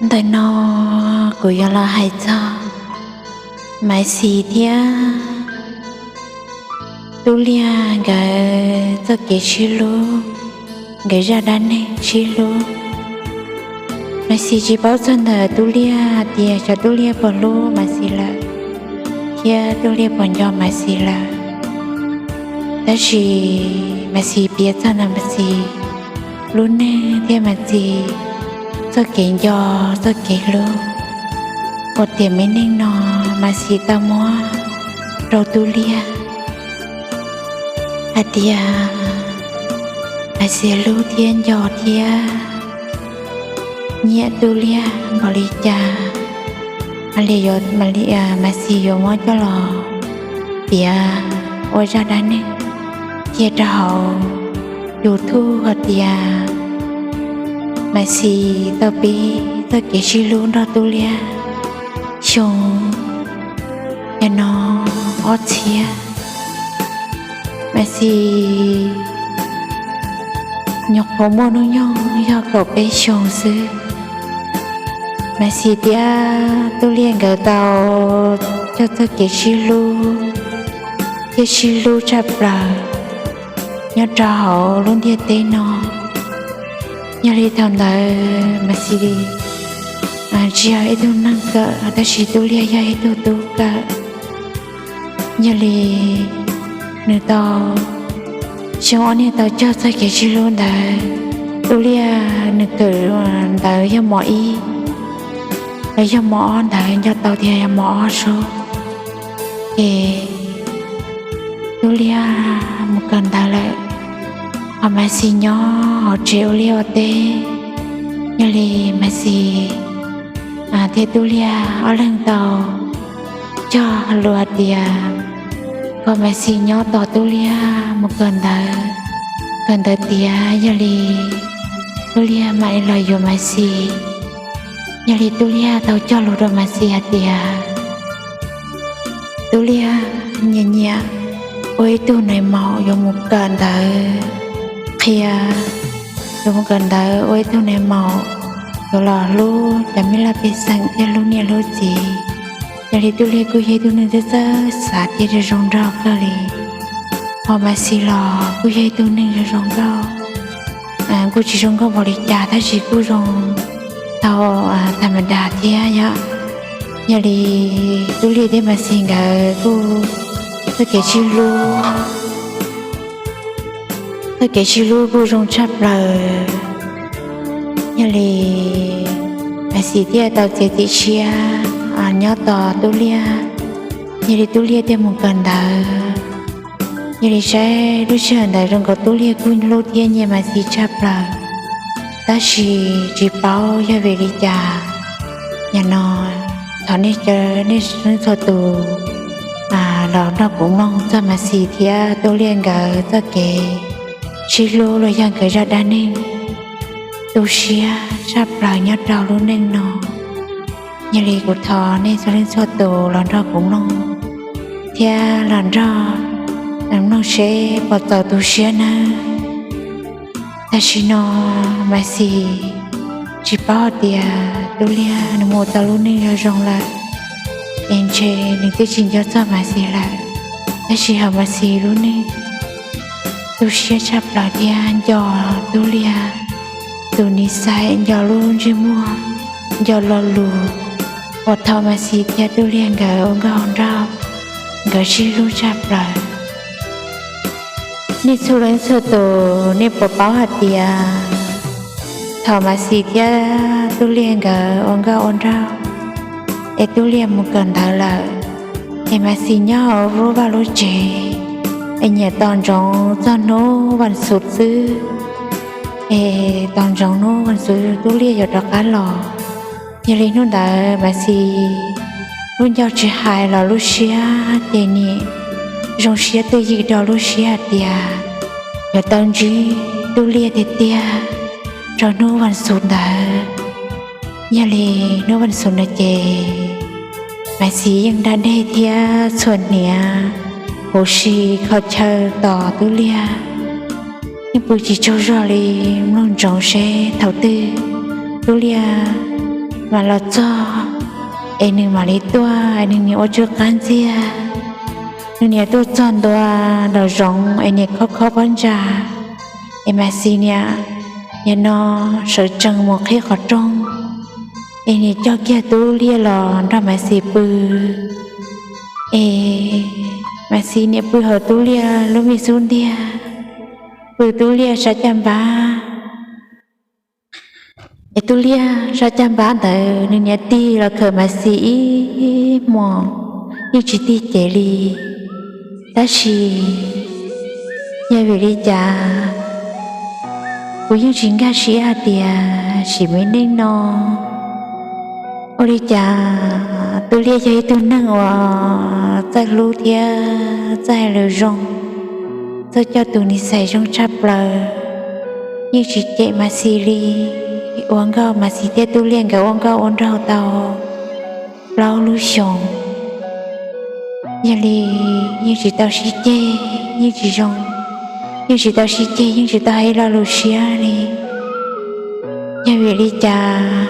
Ntawm no kuv yuav los hais txog Maiv Xis thiab Tub Liaj nkawd txoj kev sib hlub, nkawd zaj dab neeg sib hlub. Maiv Xis tsis paub txog ntawm Tub Liaj tias xyov Tub Liaj puas hlub Maiv Xis lawm, thiab Tub Liaj puas nco Maiv Xis lawm. Tab sis Maiv Xis piav txog ntawm Maiv Xis lub neej thiab Maiv Xis txoj kev nco, txoj kev hlub, ua tiam me neej no Maiv Xis tau muab rau Tub Liaj hais tias Maiv Xis hlub thiab nco thiab nyiam Tub Liaj npaum li cas, Maiv Xis yuav muab coj los piav ua zaj dab neeg cia rau hauv YouTube hais tias Maiv Xis tau pib txoj kev sib hlub nrog Tub Liaj xyoo, yog no ob txhiab. Maiv Xis nyuam qhuav muaj hnub nyoog yog kaum peb xyoo xwb. Maiv Xis thiab Tub Liaj nkawd tau cog txoj kev sib hlub thiab sib hlub tshaj plaws nyob rau hauv lub ntiaj teb no. Yog li thaum ntawd Maiv Xis tsis yog ib tug neeg kawm, tab sis Tub Liaj yog ib tug tub kawm. Yog li nws tau, xyoo ob niag tau cog txoj kev sib hlub ntawd, Tub Liaj nws kawm ntawv yog mos ib, los yog mos ob ntawd, nco tau tias yog mos ob sub. Ces Tub Liaj mus kawm ntawv lawm, ho Maiv Xis nyob hauv tsev ua liaj ua teb. Yog li Maiv Xis thiab Tub Liaj ob leeg tau cog lus hais tias kom Maiv Xis nyob tos Tub Liaj mus kawm ntawv, kawm ntawv tiav, yog li Tub Liaj mam li los yuav Maiv Xis. Yog li Tub Liaj tau cog lus rau Maiv Xis hais tias Tub Liaj nyiam nyiam ua ib tug nais maum yuav mus kawm ntawv, qhia, yuav mus kawm ntawv ua ib tug nais maum yuav los hlub cov me laj pej xeem thiab hlub niam hlub txiv. Yog li Tub Liaj kuj yog ib tug neeg txawj txawj xav thiab zoo zoo nraug kawg li. Ho Maiv Xis los kuj yog ib tug neeg zoo zoo nkauj, kuj tsis zoo nkauj npaum li cas tab sis kuj zoo tau tham ma das thiab yom. Yog li Tub Liaj thiab Maiv Xis nkawd kuj txoj kev sib hlub, txoj kev sib hlub kuj zoo tshaj plaws. Yog li Maiv Xis thiaj tau txiav txim siab nyob tos Tub Liaj. Yog li Tub Liaj thiaj mus kawm ntawv. Yog li saib lub sij hawm ntawd zoo nkaus Tub Liaj kuj hlub thiab nyiam Maiv Xis tshaj plaws, tab sis tsis paub yog vim li cas. Yog no thov nej, nej txhua tus los nrog kuv mloog txog Maiv Xis thiab Tub Liaj nkawd txoj kev sib hlub los yog nkawd zaj dab neeg tu siab tshaj plaws nyob rau lub neej no. Yog li kuv thov nej txhua leej txhua tus los nrog kuv mloog thiab los nrog mloog seb puas txaus tu siab nawb. Tam sim no Maiv Xis tsis paub hais tias Tub Liaj nws mus tau lub neej zoo zoo lawm, es ntshe nws twb tsis nco txog Maiv Xis lawm. Tab sis hauv Maiv Xis lub neej tu siab tshaj plaws thiab nco Tub Liaj tus niv xais, nco lub ntsej muag, nco lo lus uas thaum Maiv Xis thiab Tub Liaj nkawd ua nkauj ua nraug, nkawd sib hlub tshaj plaws. Nej txhua leej txhua tus nej puas paub hais tias thaum Maiv Xis thiab Tub Liaj nkawd ua nkauj ua nraug, es Tub Liaj mus kawm ntawv lawm, es Maiv Xis nyob hauv lub vaj lub tsev, es nyiam tos ntsoov txog hnub vas xuv xwb, es tos ntsoov hnub vas xuv Tub Liaj yuav rov qab los. Yog li hnub ntawd Maiv Xis lub ncauj tsis hais los lub siab ces nim zoo siab twj ywm rau lub siab hais tias yuav tau ntsib Tub Liaj tiag tiag rau hnub vas xuv ntawd. Yog li hnub vas xuv ntawd ces Maiv Xis yeej da dej thiab txhuam hniav huv si kho chaw tos Tub Liaj. Yeej pw tsis tsaug zog li, mloog ntsoov seb thaum twg Tub Liaj mas los txog es nws mam li tuaj, nws niam ua tsw qab ntxiag, nws niam tuaj txog ntua nraum zoov es niam khob khob pob ntsa, es Mas Xis niam yog no sawv tsees mus qhib qhov rooj, es niam coj kiag Tub Liaj los nrog Mas Xis pw, es Mas Xis niam pw hauv Tub Liaj lub me xub ntiag, pw Tub Liaj sab caj npab. Es Tub Liaj sab caj npab ntawd nws niam tig los khawm Mas Xis ib hmos yeej tsis tig cev li. Tab sis yog vim li cas kuv yeej tsis nkag siab hais tias sim me neej no ua li cas Tub Liaj yog ib tug neeg uas txawj hlub thiab txawj hais lus zoo, txawj coj tus nis xais zoo tshaj plaws, yeej tsis cem Mas Xis li. Ua nkauj Mas Xis thiab Tub Liaj nkawd ua nkauj ua nraug tau plaub lub xyoos, yog li yeej tsis tau sib ceg, yeej tsis zoo, yeej tsis tau sib ceg, yeej tsis tau hais lo lus siab li. Yog vim li cas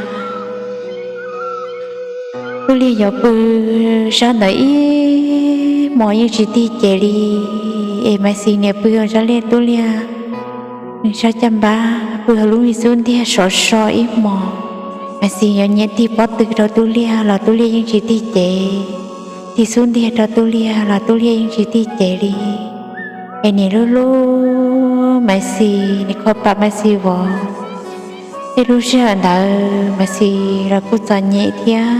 Tub Liaj yuav pw sab ntawd ib hmos yeej tsis tig cev li, es Mas Xis niam pw hauv sab liaj Tub Liaj nws sab caj npab pw hauv lub me xub ntiag sov so ib hmos, Mas Xis yuav nyiam tig pob tw rau Tub Liaj los Tub Liaj yeej tsis tig cev, tig xub ntiag rau Tub Liaj los Tub Liaj yeej tsis tig cev li. Es niam hlub hlub Mas Xis, niam kho pam Mas Xis vov. Tej lub sij hawm ntawd Mas Xis los kuj txom nyem thiab,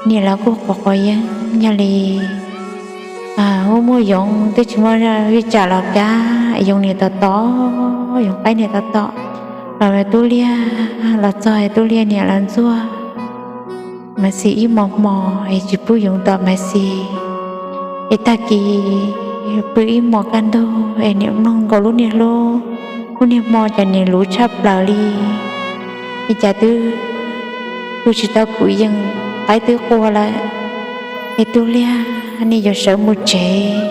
niam los kuj quav quav yeeb, yog li muaj muaj yoov twb tsis muaj vij tsam los kab, yoov niam tom tom, yoov qaib niam tom tom, los Tub Liaj los txog Tub Liaj niam los ntxuag Mas Xis ib hmos hmo es tsis pub yoov tom Mas Xis. Es tag kis pw ib hmos kaj ntug es niam mloog nkaus lub niag hlub, lub niag hmo cas niam luv tshaj plaws li, es cas twb pw tsis tau kuv yees, qaib twb qua lawm, es Tub Liaj niam yuav sawv mus tsev.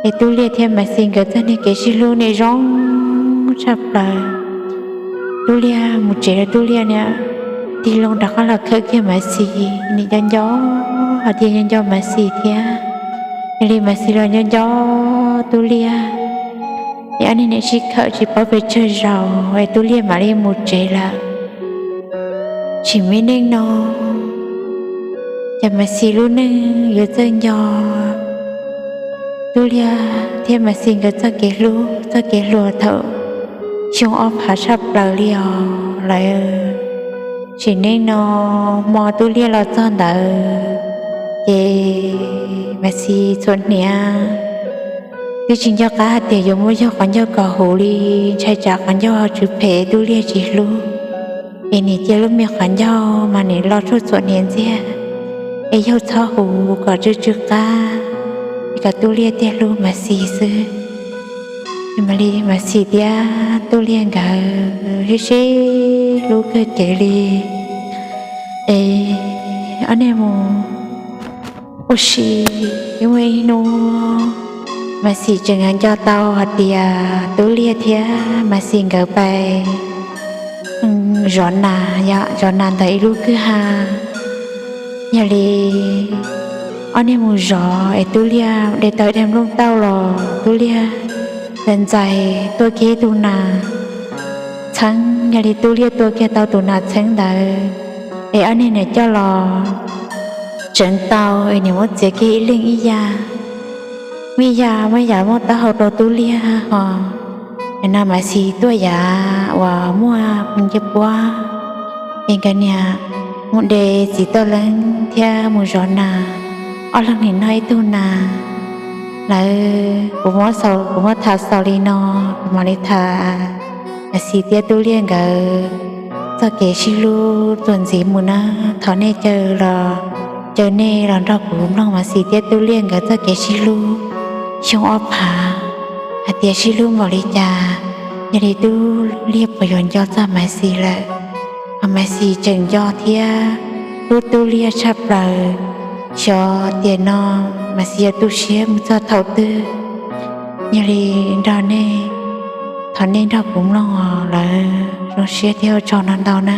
Es Tub Liaj thiab Mas Xis nkawd txoj niag kev sib hlub niam zoo tshaj plaws. Tub Liaj mus tsev los Tub Liaj niam tig loo rov qab los khawm kiag Mas Xis, niam nco nco, hais tias nco nco Mas Xis thiab, yog li Mas Xis los nco nco Tub Liaj. Es ob niag niam sib khawm tsis paub pes tsawg zaus es Tub Liaj mam li mus tsev lawm. Sim me neej no, cas Mas Xis lub neej yuav txawj nco Tub Liaj thiab Mas Xis nkawd txoj kev hlub txoj kev hluas thaum xyoo ob phav tshaj plaws li os lawm. Sim neej no, hmo Tub Liaj los txog ntawd, ces Mas Xis txhuam hniav, twb tsis nco qab hais tias yuav muab yog qhov ncauj kom huv li, ntshai tsam qhov ncauj ho tsw phem Tub Liaj tsis hlub. Es niam cia lub me qhov ncauj mas niam lo tshuaj txhuam hniav ntxiag, es yog txhob huv kom tsw tsw qab, es kom Tub Liaj thiaj hlub Mas Xis xwb. Mas li Mas Xis thiab Tub Liaj nkawd sib sib hlub kawg kev li. Es ob niag mus ua si, muaj ib hnub Mas Xis tseem nco tau hais tias Tub Liaj thiab Mas Xis nkawd pais zov nas, zov nas ntawm ib lub kwj ha. Yog li ob niag mus zov es Tub Liaj de tau ib daig nplooj tauj los Tub Liaj ntxais ntxais tua kiag ib tug nas txheeb, yog li Tub Liaj tua kiag tau tus nas txheeb ntawd, es ob niag niam coj los tseev tau es niam muab txiav kiag ib leeg ib yam, muaj ib yam muab yam muab taub hau rau Tub Liaj hos. Nim no Mas Xis tuaj yav uas muaj ncej puab, es nkawd niam mus de txiv toj leeb thiab mus zov nas, ob leeg nim noj ib tug nas. Lawv, kuv muab tham xaus li no, kuv mam li tham Mas Xis thiab Tub Liaj nkawd txoj kev sib hlub txuas ntxiv mus na. Thov nej caw los, caw nej los nrog kuv mloog Mas Xis thiab Tub Liaj nkawd txoj kev sib hlub xyoo ob phav, hais tias sib hlub npaum li cas, yog li Tub Liaj puas yuav nco txog Mas Xis lawm, hos Mas Xis tseem nco thiab hlub Tub Liaj tshaj plaws. Xyov tiam no Mas Xis yuav tu siab mus txog thaum twg. Yog li nrog nej, thov nej nrog kuv mloog os lawv, zoo siab thiab ua tsaug ntau ntau na.